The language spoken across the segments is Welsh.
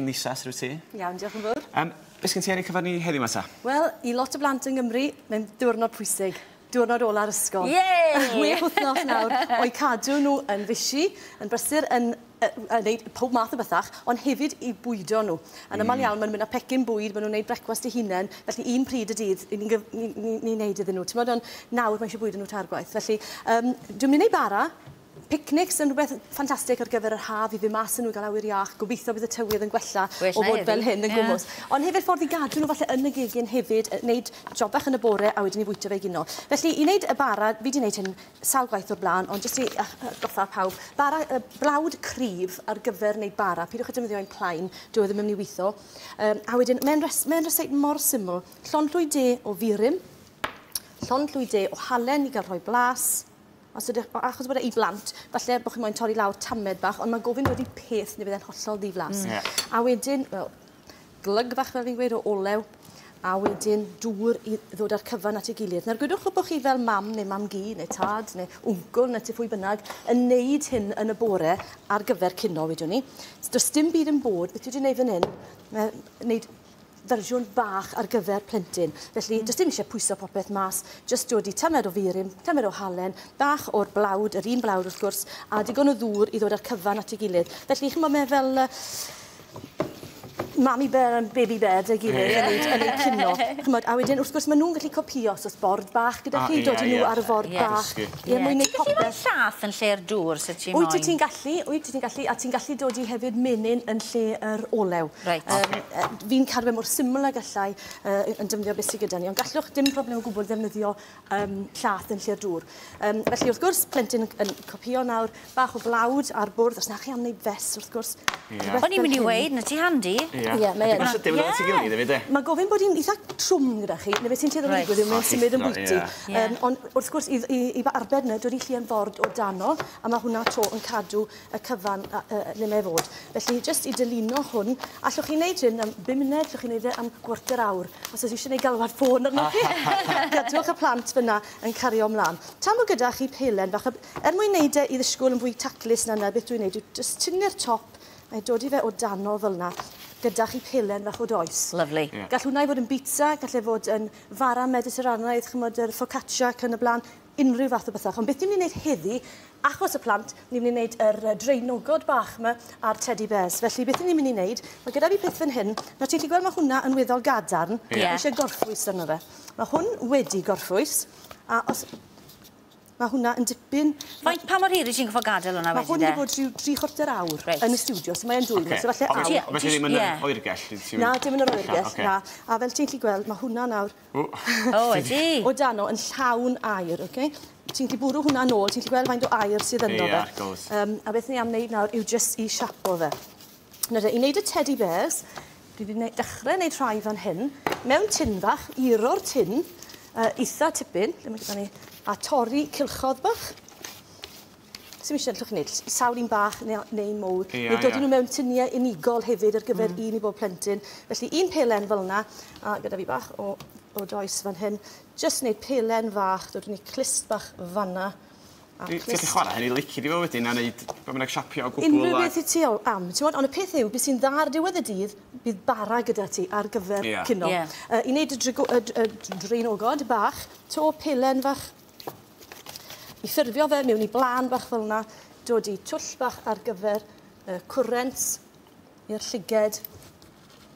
Lisa, sut wyt ti? Iawn, diolch yn fawr. Beth sgyn ti ar ein cyfer ni heddiw 'ma ta? Wel, i lot o blant yng Nghymru, mae'n diwrnod pwysig. Diwrnod ola'r ysgol. Yay! 6 wythnos nawr o'i cadw nhw yn fysi, yn brysur yn yn neud pob math o bethach, ond hefyd i bwydo nhw. Yn aml iawn, maen nhw'n mynd â pecyn bwyd, maen nhw'n gwneud brecwast eu hunain, felly un pryd y dydd, ni'n ni neud iddyn nhw. Ti'n ond nawr mae eisiau bwydo nhw tair gwaith. Felly, dwi'n mynd i wneud bara. Picnics yn rhywbeth ffantastig ar gyfer yr haf i fynd mas yn nhw i gael awyr iach. Gobeithio bydd y tywydd yn gwella Well o na fod heddi. fel hyn yn gwmws. Ond hefyd ffordd i gadw nhw falle yn y gegin hefyd, wneud job bach yn y bore a wedyn i fwyta fe gino. Felly, i wneud y bara, fi wedi wneud hyn sawl gwaith o'r blaen, ond jyst i atgoffa pawb, bara, blawd cryf ar gyfer wneud bara. Pidwch â defnyddio un plaen, dyw e ddim yn mynd i weithio. A wedyn, mae'n ryseit mor syml. Llond llwy de o furum, llond llwy de o halen i gael rhoi blas. Os ydych, achos bod e i blant, falle bod chi moyn torri lawr tamed bach, ond mae gofyn dod i peth neu bydd e'n hollol ddiflas. A wedyn, wel, glyg bach fel fi'n gweud o olew, a wedyn dŵr i ddod â'r cyfan at ei gilydd. Nawr, gwedwch bod chi fel mam neu mam-gu neu tad neu wncwl neu ti phwy bynnag yn neud hyn yn y bore ar gyfer cino, wedwn ni. Does dim byd yn bod, beth dwi wedi gwneud fan hyn, mae wneud fersiwn bach ar gyfer plentyn. Felly, does dim eisiau pwyso popeth mas, jyst dod i tamed o furum, tamed o halen, bach o'r blawd, yr un blawd wrth gwrs, a digon o ddŵr i ddod â'r cyfan at ei gilydd. Felly, chi'n mae fel Mummy bear and baby bear dy gilydd yn neud cino. Ch'mod, a wedyn, wrth gwrs, maen nhw'n gallu copio os oes bord bach gyda chi, dod i nhw ar y ford bach. Dysgu. Ie, mwyn neud Ti'n gallu rhoi popeth. llath yn lle'r dŵr sydd ti'n Wyt moyn? ti'n gallu, wyt ti'n gallu, a ti'n gallu dod i hefyd menyn yn lle yr olew. Fi'n cadw fe mor syml ag allai yn defnyddio beth sydd gyda ni, ond gallwch dim problem o gwbl ddefnyddio llath yn lle'r dŵr. Felly, wrth gwrs, plentyn yn copio nawr, bach o flawd ar bwrdd, os na chi am wneud fes, wrth gwrs. Rhywbeth O'n i'n fel mynd i hyn. weud, na ti handi. Ie, mae yn. Digon sydyn wedi at ei gilydd hefyd, e? Mae gofyn bod hi'n eitha trwm gyda chi, neu beth sy'n tueddol o ddigwydd yw mae'n symud yn Llithro, bwyty. Ond wrth gwrs, i arbed yna, dod i llien ford o dano, a mae hwnna to yn cadw y cyfan le mae fod. Felly, jyst i dylino hwn, allwch chi wneud hyn am 5 munud, allwch chi wneud e am gwarter awr. Os oes eisiau gwneud galwad ffôn arnoch chi, gadwch y plant fyna yn cario ymlaen. Tan bod gyda chi pelen fach, er mwyn wneud e i ddisgwyl yn fwy taclus na yna, beth dwi'n wneud yw jyst tynnu'r top a dod i fe o dano fel yna, gyda chi pelen fach o does. Lovely. Gall hwnna i fod yn pizza, gall e fod yn fara Mediterranaidd, chymod, yr focaccia ac yn y blaen, unrhyw fath o bethach. Ond beth ni'n mynd i wneud heddi, achos y plant, ni'n mynd i wneud yr draenogod bach yma a'r teddy bears. Felly beth ni'n mynd i wneud, mae gyda fi peth fan hyn, nawr ti'n gallu gweld mae hwnna yn weddol gadarn, mae eisiau gorffwys arno fe. Mae hwn wedi gorffwys, a os, mae hwnna yn dipyn. Faint, pa mor hir i ti'n gorfod gadael hwnna Mae wedyn hwn de? wedi bod rhyw 3/4 awr yn y stiwdio, so mae'n dwym, so falle Ond awr. Felly ddim yn yr oergell? Na, dim yn yr oergell, na. A fel ti'n gallu gweld, mae hwnna nawr O, ydi. o dano yn llawn aer, okay? Ti'n gallu bwrw hwnna nôl, ti'n gallu gweld faint o aer sydd ynddo fe. Wrth gwrs. A beth ni am wneud nawr yw jyst i siapo fe. Nawr, te, i wneud y teddy bears, dwi wedi dechrau wneud rhai fan hyn, mewn tin fach, iro'r tin, eitha tipyn, lle mae gyda ni, a torri cylchodd bach. Sy'n eisiau allwch chi wneud, sawl un bach neu un mowr. Neu dod nhw mewn tiniau unigol hefyd ar gyfer un i bob plentyn. Felly un pelen fel yna, a gyda fi bach o does fan hyn. Jyst wneud pelen fach, dod ni clust bach fanna. A Ti'n gallu chwarae hynny lici di fo wedyn a neud be bynnag siapio o gwbl. Unrhyw beth i ti am. Ti'n gwbod, ond y peth yw, beth sy'n dda ar diwedd y dydd, bydd bara gyda ti ar gyfer cino. I wneud y draenogod bach, to pelen fach, i ffurfio fe mewn i blan bach fel yna, dod i twll bach ar gyfer cwrent i'r llyged,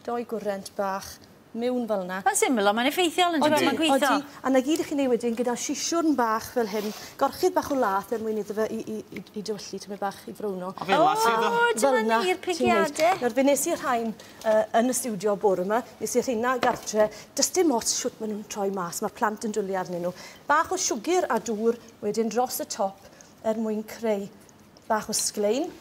doi gwrent bach, mewn fel yna. Mae'n syml, ond mae'n effeithiol yn dweud, mae'n gweithio. Odi, a na gyd i chi'n neud wedyn gyda sisiwrn bach fel hyn, gorchudd bach o lath er mwyn iddo fe i dywyllu, tymed bach i frowno. O, fel 'na sydd o. O, dyma Fel 'na ni'r ti'n neud. pigiadau. Nawr, fe nes i'r rhain yn y stiwdio bore yma, nes i'r rheina gartre, does dim ots shwt maen nhw'n troi mas, mae'r plant yn dwlu arnyn nhw. Bach o siwgr a dŵr wedyn dros y top er mwyn creu bach o sglein.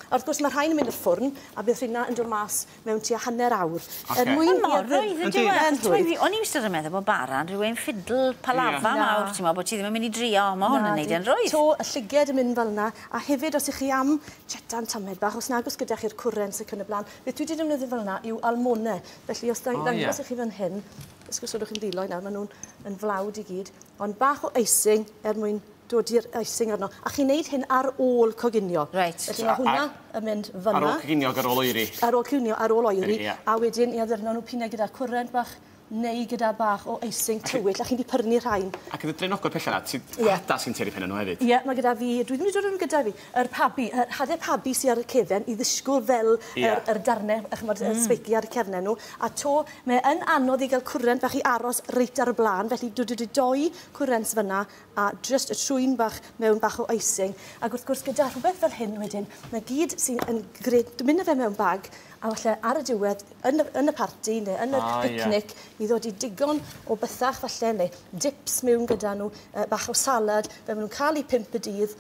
A wrth gwrs mae rhain yn mynd i'r ffwrn a bydd rheina yn dod mas mewn tua hanner awr. Er mwyn Mae'n mor i'r- rwydd yn Yndi. diwedd. Yn rhwydd. O'n i wastad yn meddwl bod bara'n rhywun ffidl palafa mawr, ti'n meddwl bod ti ddim yn mynd i drio, mae hwn yn neud e'n rwydd. To, y llyged yn mynd fel yna, a hefyd os ych chi am chetan tamed bach, os nag oes gyda chi'r cwrens ac yn y blaen, beth dwi wedi defnyddio fel yna yw almone. Felly os ddangos i chi fan hyn, esgusodwch chi'n ddiloi nawr, maen nhw'n yn flawd i gyd, ond bach o icing er mwyn dod i'r icing arno. A chi'n neud hyn ar ôl coginio. Reit. Felly mae hwnna yn mynd fyna. Ar ôl coginio ac ar ôl oeri. Ar ôl coginio, ar ôl oeri. A wedyn i addurno nhw p'un ai gyda cwrent bach neu gyda bach o icing tywyll, a chi'n di pyrnu rhain. Ac yn y draenogod pella 'na, ti hada sy'n tyrru penna nhw hefyd? Ie, mae gyda fi, dwi ddim wedi dod â nhw gyda fi, yr pabi, yr hadau pabi sydd ar y cefen i ddisgwyl fel yr darnau, ch'mod, y sbeici ar y cefnau nhw. A to, mae yn anodd i gael cwrent bach i aros reit ar y blaen, felly dwi wedi doi cwrent fyna a just y trwyn bach mewn bach o icing. Ac wrth gwrs, gyda rhywbeth fel hyn wedyn, mae gyd sy'n yn gred, mynd â fe mewn bag, a falle ar y diwedd, yn y parti neu yn y picnic, i ddod i digon o bythach falle, neu dips mewn gyda nhw, bach o salad, fe maen nhw'n cael eu 5 y dydd,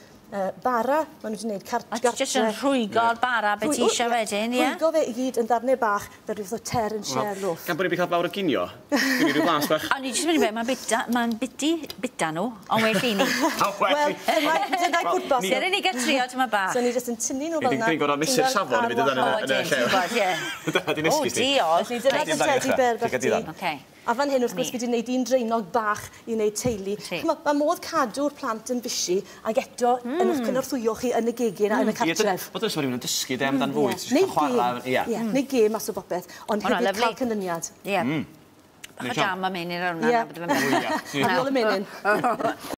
bara, maen nhw wedi gwneud A ti jyst yn rhwygo'r bara beth ti eisiau wedyn, ie? Rhwygo fe i gyd yn ddarnau bach, fel rhyw fath o tear and share loaf. Gan bod ni wedi cael fawr o ginio, dwi'n rhyw blas bach. O'n i jyst mynd i weud, mae'n biti bita nhw, ond well i ni. Wel, dyna'i pwrpas. Dere ni gael trio tyma bach. So ni jyst yn tynnu nhw fel yna. Ni'n gorfod mesur safon i fynd yn y llew. Dyna di'n esgus ni. O, diolch. Dyna dy teddy bear bach ti. A fan hyn, wrth gwrs, fi wedi gwneud un draenog bach i wneud teulu. Mae modd cadw'r plant yn busy ac eto yn eich cynorthwyo chi yn y gegin a yn y cartref. Bod oes rhywun yn dysgu de amdan fwyd. Neu gêm. Neu gêm mas o bopeth, ond hefyd cael canlyniad. Ie. Bach o jam am hyn i'r hwnna. Ar ôl y menyn.